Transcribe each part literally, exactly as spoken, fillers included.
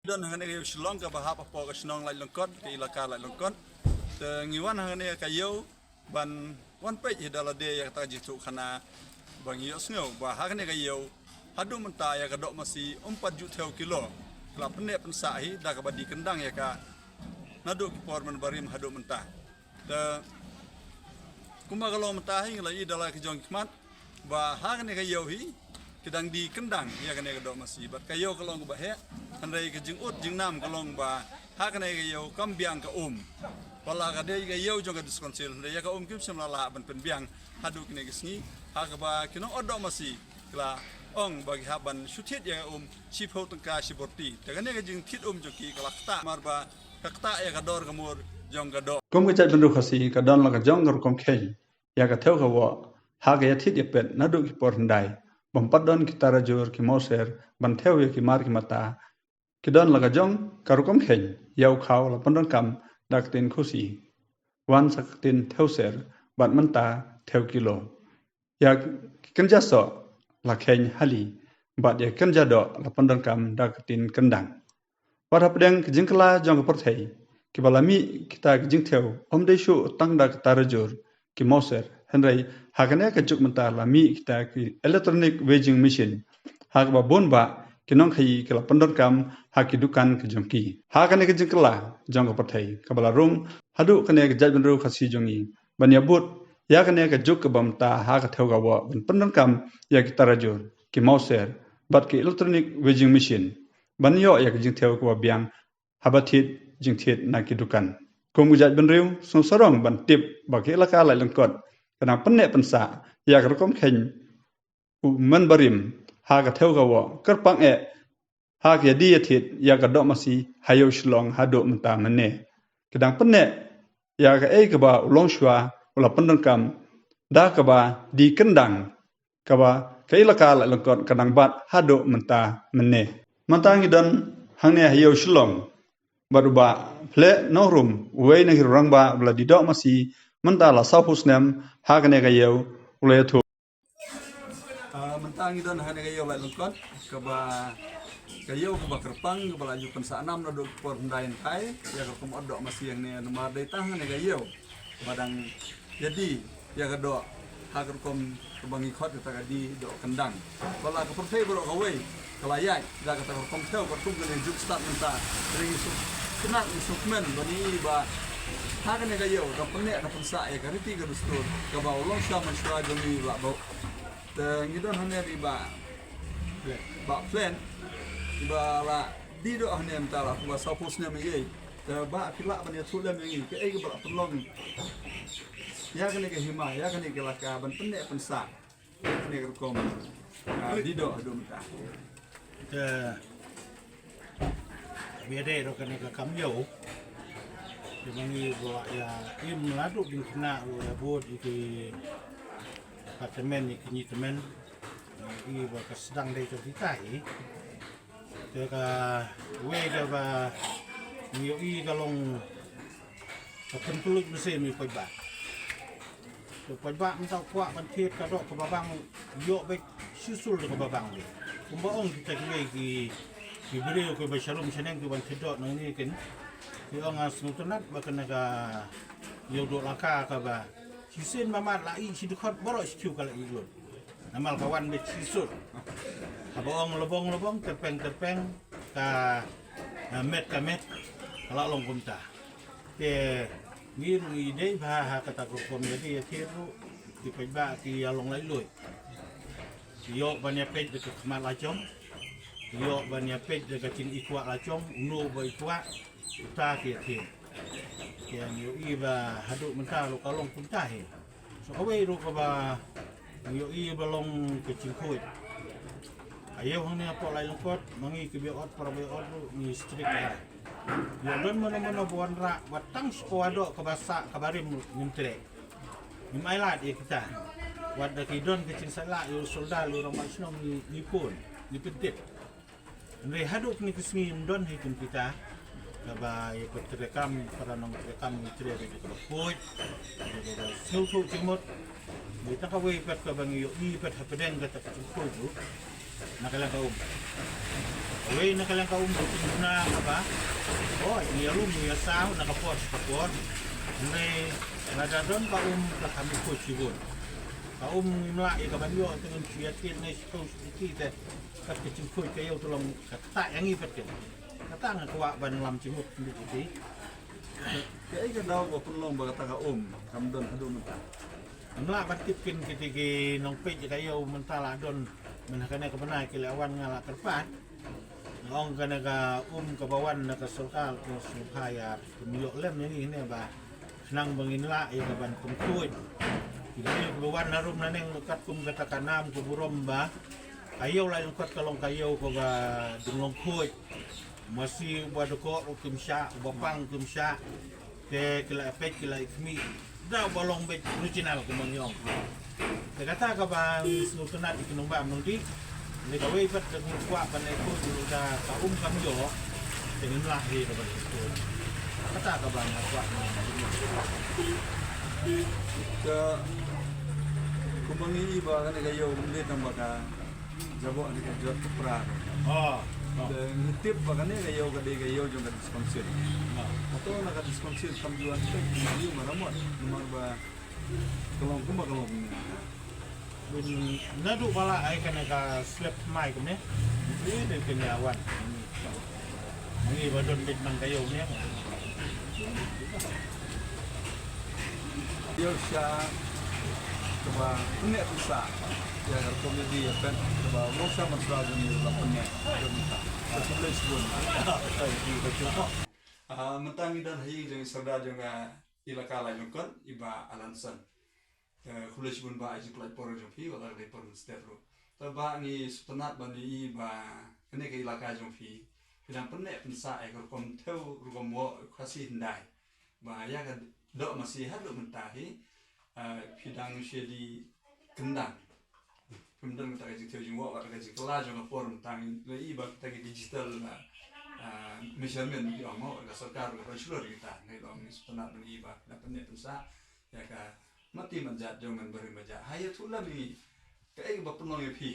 Don hangne ka ïew Shillong kaba hap hapoh ka shnong Laitlangkot, ka ilaka Laitlangkot. Te ngi wan hangne ka ïew ban wan peit hi da lade ïa kata ka jingthoh khana ba ngi ïohsngew ba hangne ka ïew haduh mynta ïa ka doh masi um pat ju thew kilo. Ka la pynneh pynsah hi da kaba die kyndang ïa ka naduh ki por mynbarim haduh mynta. Te kumba ka long mynta hi ngi la ïohi da la ka jong ki khmat ba hangne ka ïew hi ki dang die kyndang ïa kane ka doh masi bad ka ïew ka long kaba heh. Hynrei ka jingud jingnam ka long ba hangne ka ïew kam biang ka um. Wat la ka dei ka ïew jong ka District Council hynrei ïa ka um kim shym la lah ban pynbiang haduh kine ki sngi. Ha kaba ki nongud doh masi ki la ong ba ki hap ban shu thied ïa ka um shiphew tyngka shi borti. Te kane ka jingthied um jong ki ka la ktah namar ba ka ktah ïa ka dor ka mur jong ka doh. Kum ka jaitbynriew Khasi ka don la ka jong ka rukom kheiñ ïa ka thew ka woh ha ka ïathied ïapet naduh ki por hyndai. Bym pat don ki tarajur ki mawser ban thew ïa ki mar ki mata. Ki don la ka jong ka rukom kheiñ ïa u khaw la pyndonkam da ka ktien khusi, wan sa ka ktien thew ser bad mynta thew kilo. Ïa ki kynja soh la kheiñ hali bad ïa ki kynja doh la pyndonkam da ka ktien kyndang. Wat hapdeng ka jingkylla jong ka pyrthei kiba la mih kita ki jingthew ym dei shuh tang da ka tarajur ki mawser hynrei ha kane ka juk mynta la mih kita ki electronic weighing machine ha kaba bun bah ki nongkhaïi ki la pyndonkam ha ki dukan ka jong ki. Ha kane ka jingkylla jong ka pyrthei kaba la rung haduh kane ka jaitbynriew Khasi jong ngi ban ïabud ïa kane ka juk kaba mynta ha ka thew ka woh ban pyndonkam ïa ki tarajur ki mawser bad ki electronic weighing machine ban ïoh ïa ka jingthew kaba biang haba thied jingthied na ki dukan. Kum ka jaitbynriew sngew sarong ban tip ba ka ilaka Laitlangkot ka dang pynneh pynsah ïa ka rukom kheiñ u mynbarim ha ka thew ka woh kyrpang eh ha ka ïadie ïathied ïa ka doh masi ha ïew Shillong haduh mynta mynne. Ka dang pynneh ïa kaei kaba u longshuwa u la pyndonkam da kaba die kyndang kaba ka ilaka Laitlangkot ka dang bat haduh mynta mynne. Mynta ngi don hangne ha ïew Shillong bad u Bah Phleh Nongrum uwei na ki rangbah ba la die doh masi mynta la sawphew snem ha kane ka ïew u la ïathuh. Ah, mynta ngi don hangne ka ïew Laitlangkot kaba ka ïew kaba kyrpang kaba la ju pynsah nam naduh ki por hyndai hyndai ïa ka rukom ot doh masi hangne namar dei tang hangne ka ïew ba dang ïadie ïa ka doh ha ka rukom kaba ngi khot kata ka die doh kyndang. Ba la ka pyrthei baroh kawei ka la ïaid da kata ka rukom thew katkum kane juk stad mynta. Hynrei ngi sngewkmen ba ngi i ba ha kane ka ïew ka pynneh ka pynsah ïa ka riti ka dustur kaba u longshuwa mynshwa jong ngi la buh. Te ngi don hangne ri ba ba plan ba la die doh hangne mynta la kumba sawphew snem ïa ei. Te ba phi lah ban ïathuh lem ïa ngi kaei kaba la pynlong ïa kane ka hima ïa kane ka ilaka ban pynneh pynsah ïa kane ka rukom, ah, die doh haduh mynta. Te ba ïadei ruh kane ka kam ïew. Te ma ngi ba ïa im la duh jingkynnoh ruh ïa bud ïa ki department ïa ki ngi tymmen. Ïa i ba ka sdang dei ka dei ka i. Te kawei kaba ngi ïohi ka long ka pynpluit mynsiem ïa u paidbah. Te u paidbah mynta u kwah ban thied ka doh kaba bang ïoh beit shisha da kaba bang beit. Kumba ong kita kiwei ki, ki briew kiba sharum shaneng kiban thied doh nangne kin. Ki ong nga sngewtynnat ba kane ka ïew doh laka kaba shisien ba mat la ïeh shi dkhot baroh shi kiew ka la ïeh lut. Namar ka wan beit shisha. Haba ong lobong lobong, tyrpeng tyrpeng, ka, ah, met ka met, ka la long kumta. Te ngi ruh ngi dei bha ha kata ka rukom ïadie ïathied ruh, ki paidbah ki ïa long laitluid. Ki ïoh ban ïa peit da ka khmat la jong, ki ïoh ban ïa peit da ka jingïkwah la jong, uno ba i kwah, uta ki ïathied. Te ngi ïohi ba haduh mynta ruh ka long kumta hi. Sa kawei ruh kaba ngi ïohi ba long ka jingkhuid. Ïa hangne hapoh Laitlangkot, ma ngi kiba ïa ot, para ba ïa ot ruh ngi strict ïa. Ïa don mano mano ba wanrah, wat tang shuwa doh kaba sah, kaba rim ruh ngim treh. Ngim ailad ïa kita. Wat da ki don ka jingsalah ïa u soldar, ïa u rangbah shnong ngi, ngi phone, ngi pyntip. Hynrei haduh kine ki sngi ym don hi kum kita. Kaba ïa ka treikam, para nongtreikam ngi trei da kaba khuid, da kaba sngewthuh jingmut. Ngi tang kawei pat kaba ngi ïohi pat hapdeng kata ka jingkhuid ruh na ka liang ka um. Kawei na ka liang ka um ka jingduna kaba, oh, ngi ïalum ngi ïasaw na ka por sha ka por. Hynrei lada don ka um ka kham ïakhuid shibun. Ka um ngim lah ïa ka ban ïoh te ngin shu ïa thied ne shu shu te. Kat ka jingkhuid ka ïew te long ka ktah ïa ngi pat ka. Kata nga kwah ban lam jingmut ngi te. Kaei ka daw ba pynlong ba kata ka um kam don haduh mynta? Ngim lah ban tip kin kiti ki nongpeit ïa ka ïew mynta la don. Mynta kane ka bnai ki la wan nga la kyrpad. Nga ong kane ka um kaba wan na ka sorkar ka sngewbha ïa pynïoh lem ïa ngi ne ba khnang ba ngin lah ïa ka ban pynkhuid. Ki dei kiba wan na rum na neng katkum kata ka nam ka burom ba ka ïew la lyngkot ka long ka ïew kaba dang long khuid. Masi uba dkoh ruh kim shah, uba pang kim shah. Te ki la peit ki la khmih. Da uba long beit original kumba ngi ong. Te kata kaba ngi sngewtynnat ïa ki nongbam nongdih. Ngi kawei pat ka ngi kwah ban ai khuid da ka um kam ïoh. Te ngim lah hi kaba ngi khuid. Kata kaba nga kwah ngi. Ka kumba ngi i ba kane ka ïew kumne tang ba ka Jabok ni ka jot ka pra. Oh. Oh. Te ngi tip ba kane ka ïew ka dei ka ïew jong ka dispensary. Oh. Hato na ka dispensary kam ju wan pek ki ïew maramot. Namar ba ka long kumba ka long. Bin naduh ba la ai kane ka slap mai kumne. Ni dei kane wan. Ngi ba don bit man ka ïew ne. Ïew sha kaba pyneh pynsah ïa ka rukom ïa di ïa pet kaba long sha mynshuwa jong ngi ba pyneh ïa ka. Ka khublei shibun. Ai, di ka jong. Ah, mynta ngi don ha ïing jong i Sordar jong ka Elaka Laitumkhrah i Bah Alanson. Te khublei shibun Bah ïa ka jingpynlait por jong phi, wat la ka dei por mynstep ruh. Te Bah ngi sngewtynnat ban ïohi ba kane ka elaka jong phi, phi dang pyneh pynsah ïa ka rukom thew rukom woh Khasi hyndai. Ba ïa ka doh masi haduh mynta hi, ah, phi dang shu ïa di kyndang. Phim don kata ka jingthew jingwoh, kata ka jingkylla jong ka por mynta ngi la i ba kata ka digital, ah, ah, measurement ki ong mo, ka sorkar ka pynshulor kita, ngi la ong ngi sngewtynnat ban i ba, da pyneh pynsah ïa ka mati manjat jong men barim bajah. Ha ïathuh lem ïa ngi kaei ba pynlong ïa phi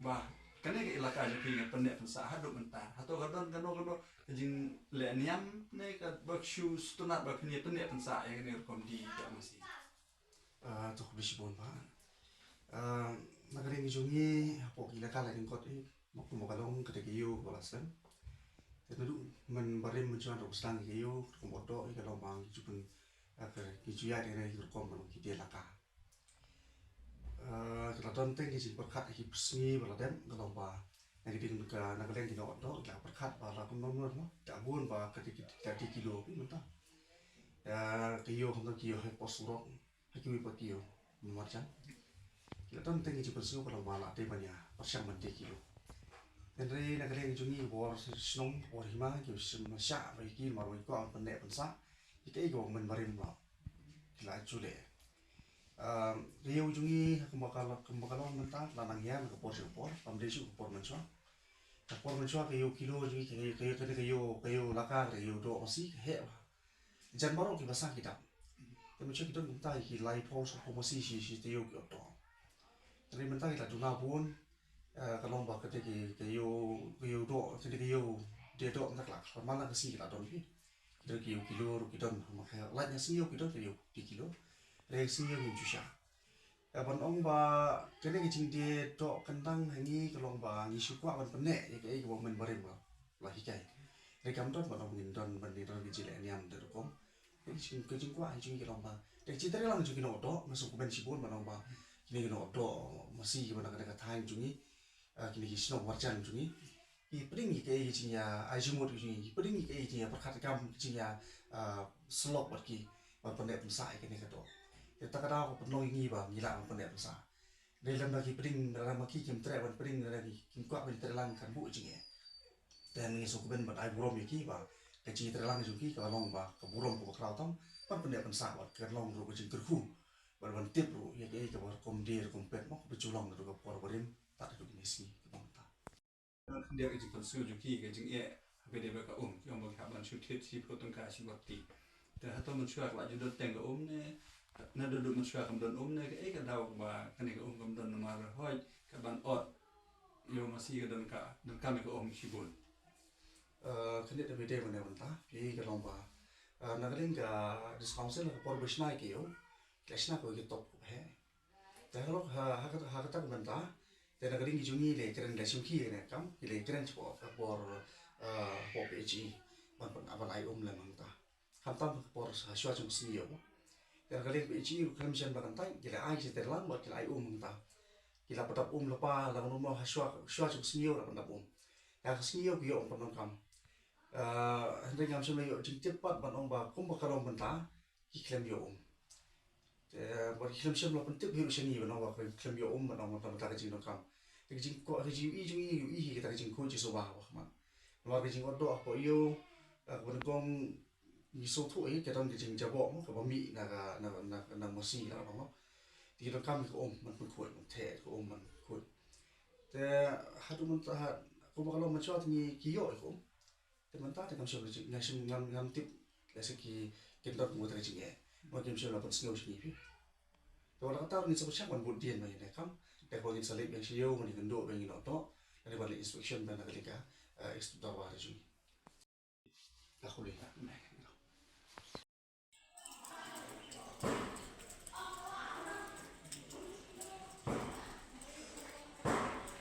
ba kane ka elaka jong phi ngan pyneh pynsah haduh mynta. Hato ka don kano kano ka jingleh niam ne ka ba shu sngewtynnat ba phin ïa pyneh pynsah ïa kane rukom di ka masi. Ah, to khublei shibun Bah. Ah, na ka liang jong ngi hapoh ki elaka Laitumkhrah i, ma kumba ka long ka dei ka ïew ba la slem. Te naduh mynbarim mynshuwa ruh sdang ka ïew, kumba doh i ka long ba ngi ju pyn, ah, ka ngi ju ïaid ïa ka rukom ba long ki die elaka. Ah, ka la don teng ki jingpyrkhat ha ki pyrsngi ba la dep, ka long ba na ki ding ka na ka liang ki nongdoh, ki la pyrkhat ba la kumno kumno, ka bun ba ka dei ki, ka dei kilo ki mynta. Ah, ka ïew kumta ki ïew ha pos surok. Ha kiwei pat ki ïew marjan. Ki la don teng ki jingpynsngew ka long ba la dei ban ïa pyrshang ban die kilo. Hynrei na ka liang jong ngi bor shnong bor hima ki shim shah ba ki mar ba ki kwah ban pyneh pynsah. Ki kaei ki wan mynbarim la. Ki la ju leh. Ehm, ka ïew jong ngi kumba ka la, kumba ka long mynta la nang ïa na ka por sha ka por, kam dei shuh ka por mynshuwa. Ka por mynshuwa ka ïew kilo jong ngi ka, ka, ka, ka ïew, ka ïew laka, ka ïew doh masi ka heh ba. Jan baroh kiba sah ki dap. Te mynshuwa ki don kumta ki laiphew sanphew masi shi, shi taïew ki ot doh. Te mynta ki la duna bun, eh, ka long ba kata ki, ka ïew, ka ïew doh, kata ki ïew die doh mynta ka la, ka man la ka sngi ki la don ki. Ki don ki ïew kilo ruh ki don, ma ka lait na sngi ïew ki don ka ïew die kilo. Re sngi ïew ki ju shah. Ka ban ong ba kane ka jingdie doh kyndang ha ngi ka long ba ngi shu kwah ban pyneh ïa kaei kaba mynbarim la, la hikai. Re kam don ban ong ngin don ban ngin don ka jingleh niam te rukom. Ka jing, ka jingkwah jong ngi ka long ba, ka jingtreilang jong ki nongdoh, nga sngewkmen shibun ban ong ba kine ki nongdoh masi kiba na ka, na ka thaiñ jong ngi, ah, kine ki shnong marjan jong ngi. Ki pdeng ïa kaei ka jingïa ai jingmut ka jong ngi, ki pdeng ïa kaei ka jingïa pyrkhat kam, ka jingïa, ah, slok bad ki ban pyneh pynsah ïa kane ka doh. Te kata ka daw ka pynlong ïa ngi ba ngi lah ban pyneh pynsah. Dei lem da ki pdeng, lada ma ki kim treh ban pdeng, lada ki kim kwah ban treh lang kan buh jingeh. Te ngi sngewkmen ban ai burom ïa ki ba ka jingtreh lang jong ki ka long ba ka burom kaba khraw tam ban pyneh pynsah bad ka long ruh ka jingkyrkhu bad ban tip ruh ïa kaei kaba rukom die rukom pet mo kaba ju long naduh ka por barim tad haduh kine ki sngi kaba mynta. Khyndiat ka jingpynsngew jong ki ka jingeh ha kaba ïadei bad ka um, ki ong ba ki hap ban shu thied shiphew tyngka shi bor kti. Te hato mynshuwa ka la ju don teng ka um ne, naduh mynshuwa kam don um ne, kaei ka daw ba kane ka um kam don namar hooid ka ban ot. Ïa u masi ka don ka, don kam ïa ka um shibun. Kane da bede mane mynta phi ka long ba, na ka liang ka District Council ha ka por ba shna ïa ka ïew, ki la shna ko ïa ki top ko he. Te ha lok ha, ha kata ka mynta, te na ka liang ki jong ngi le kren, le shim ki ne kam ki le kren shapoh ka por, hapoh P H E ban, ban ai um lem hangta. Khamtam ha ka por ha shuwa jong ka sngi ïew. Te na ka liang P H E ruh khlem shen ba kan tai, ki la ai ki shatei lang bad ki la ai um hangta. Ki la pyndap um lypa la ka number ha shuwa, shuwa jong ka sngi ïew la pyndap um. Ïa ka sngi ïew ki ïoh um pyndonkam. Hynrei ngam shym la ïoh jingtip pat ban ong ba kumba ka long mynta ki khlem ïoh um. Te bad ki khlem shym la pyntip hi ruh sha ngi ban ong ba ki khlem ïoh um ban ong mynta mynta ka jingdonkam. Te ka jingkwah, ka jingïohi jong ngi, ïohi hi kata ka jingkhuid jingsuba ba khmat. Namar ka jingot doh hapoh ïew, kaba nyngkong ngi sngewthuh hi ka don ka jingjaboh mo kaba mih na ka, na, na, na masi la ka dong mo. Te ki donkam ïa ka um ban pynkhuid, ban theh ïa ka um ban khuid. Te haduh mynta ha, kumba ka long mynshuwa te ngi ki ïoh ïa ka um. Te mynta te ngam shym, ngam shym, ngam, ngam tip lehse ki, kin don kumta ka jingeh. Mo kim shym la pynsngew sha ngi phi. Te wat la katta ruh ngin sa pyrshang ban bud dien ba ngin ïa kam. Te kaba ngin sa leit biang sha ïew, ban ïakynduh, ban ïakynduh. Lane ban leit inspection ban na ka liang ka, eh, Institute Dorbar jong ngi. Ka khuli.